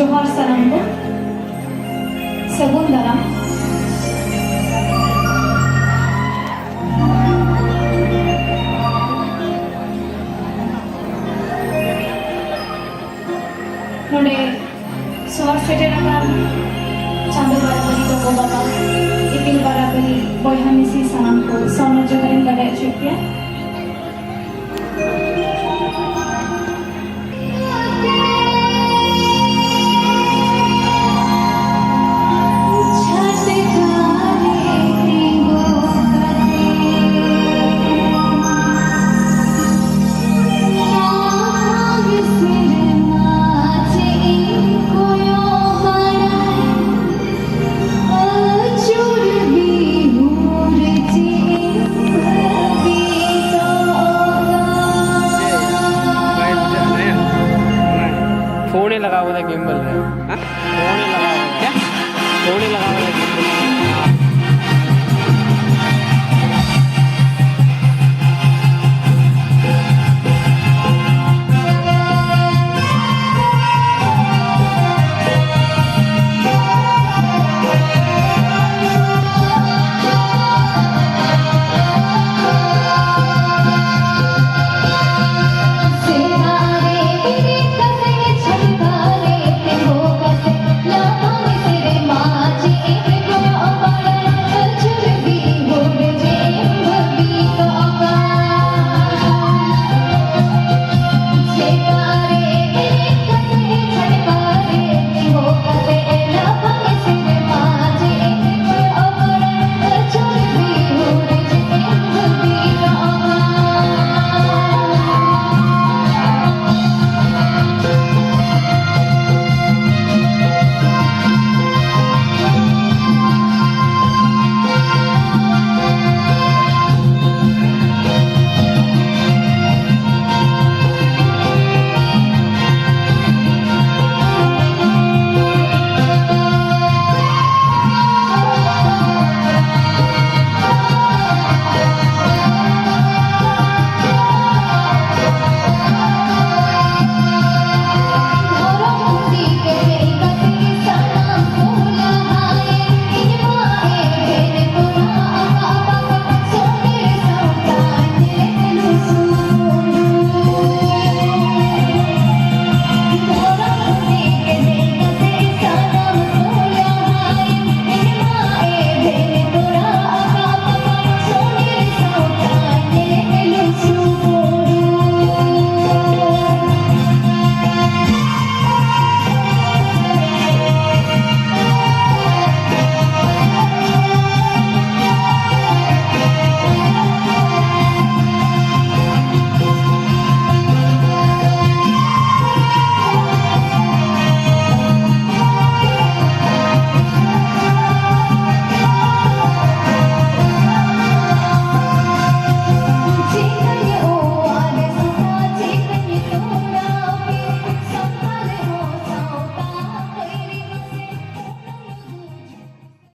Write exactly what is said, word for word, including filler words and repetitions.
ᱡᱚᱦᱟᱨ ᱥᱟᱱᱟᱢ ᱠᱚ, ᱥᱟᱹᱜᱩᱱ ᱫᱟᱨᱟᱢ᱾ ᱱᱚᱰᱮ ᱥᱚᱦᱚᱨ ᱥᱮᱴᱮᱨ ᱟᱠᱟᱱ ᱪᱟᱸᱫᱚ ᱵᱟᱨᱟᱵᱟᱹᱨᱤ ᱜᱚᱜᱚ ᱵᱟᱵᱟ, ᱤᱯᱤᱞ ᱵᱟᱨᱟᱵᱟᱹᱨᱤ ᱵᱚᱭᱦᱟ ᱢᱤᱥᱤ, ᱥᱟᱱᱟᱢ ᱠᱚ ᱥᱟᱶ ᱡᱚᱦᱟᱨ ᱤᱧ ᱵᱟᱰᱟᱭ ᱦᱚᱪᱚᱭᱮᱫ ᱯᱮᱭᱟ᱾ ᱯᱷᱳᱱ ᱮ ᱞᱟᱜᱟᱣ ᱠᱟᱫᱟ ᱜᱤᱢᱵᱟᱞ ᱨᱮ᱾ ᱦᱮᱸ? ᱯᱷᱳᱱ ᱮ ᱞᱟᱜᱟᱣ ᱠᱟᱫᱟ᱾ ᱯᱷᱳᱱ ᱮ ᱞᱟᱜᱟᱣ ᱠᱟᱫᱟ ᱜᱤᱢᱵᱟᱞ ᱨᱮ᱾